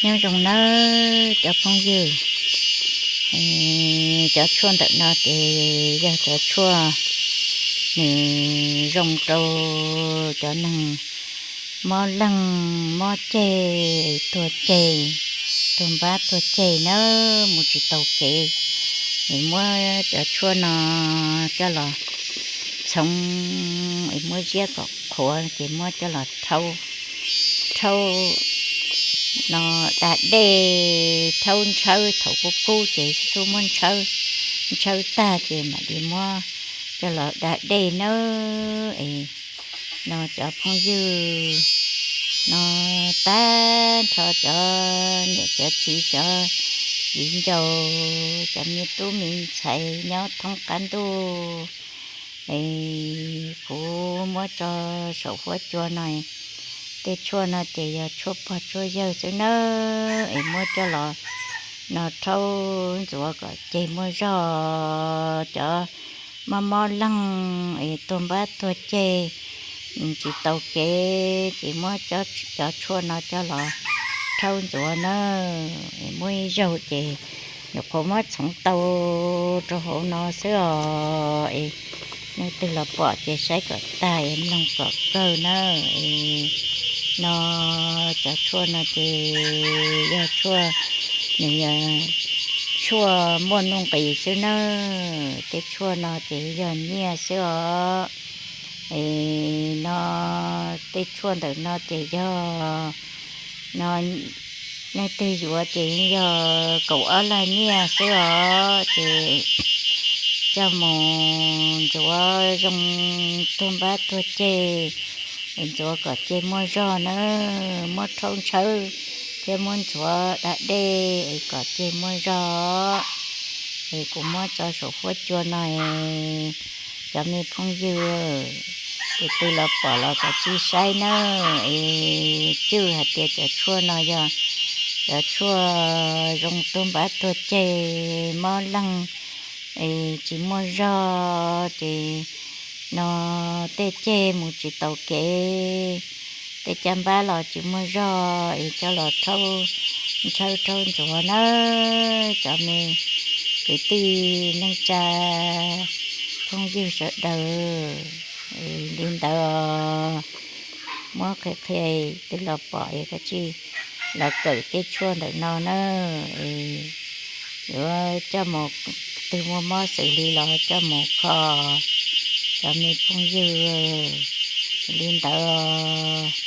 Nyob zoo nawb cov phooj ywg, cov tshuaj ntawm no ces yog cov tshuaj nws zoo rau cov neeg mob leeg, mob ceg, tuag ceg, tuag npab tuag ceg nawb, mus tsis taus kev, es muab cov tshuaj no coj los txhoov, es muab ziab kom qhuav ces muab coj los rhaub, rhaub no da dej, rhaub ntshawb, thaum kub kub ces xub muab ntshawb, ntshawb tag ces mam li muab coj los da dej nawb. Es no cov phooj ywg no, tag nrho cov niam cov txiv, cov viv ncaus, cov me tub me ntxhais nyob thoob qab ntuj, es kuv muab tso saum huab cua no. Tej tshuaj no ces yog tshuaj pog tshuaj yawg xwb nawb, es muab coj los no rhaub ntxuav kom ceg muaj zog. Cov mob mob leeg es tuag npab tuag ceg, tsis taus kev ces muab cov tshuaj no coj los rhaub ntxuav nawb. Es muab ib zaug ces nyuam qhuav muab txhoov tau rau hauv no xwb os. Es leej twg los pom ces saib kom tag es mloog kom kawg nawb. Es no cov tshuaj no ces yog tshuaj, nws yog tshuaj muaj nuj nqis xwb nawb. Tej tshuaj no ces yog nyiaj xwb os. Es no tej tshuaj ntawm no ces yog no, leej twg yuav ces yog kaum ob lag nyiaj xwb os. Ces coj mus ntxuav zoo tuag npab tuag ceg, es ntxuav kom ceg muaj zog nawb, muab rhaub ntshawb thiab muab ntxuav da dej es kom ceg muaj zog. Es kuv muab tso saum huab cua no, cov me phooj ywg, tus twg los pom los kav tsij saib nawb. Es cwj hais tias cov tshuaj no yog cov tshuaj zoo tuag npab tuag ceg, mob leeg, es tsis muaj zog ces no tej ceg mus tsis taus kev, tej caj npab los tsis muaj zog es coj los rhaub ntshawb rhaub ntxuav nawb cov me kwv tij neej tsa phooj ywg sawv daws. Li ntawd muab qhia qhia, twg los pom es kav tsij los kawm tej tshuaj ntawm no nawb. Yuav coj mus, twg muaj mob xws li los coj mus kho cov me phooj ywg. Li ntawd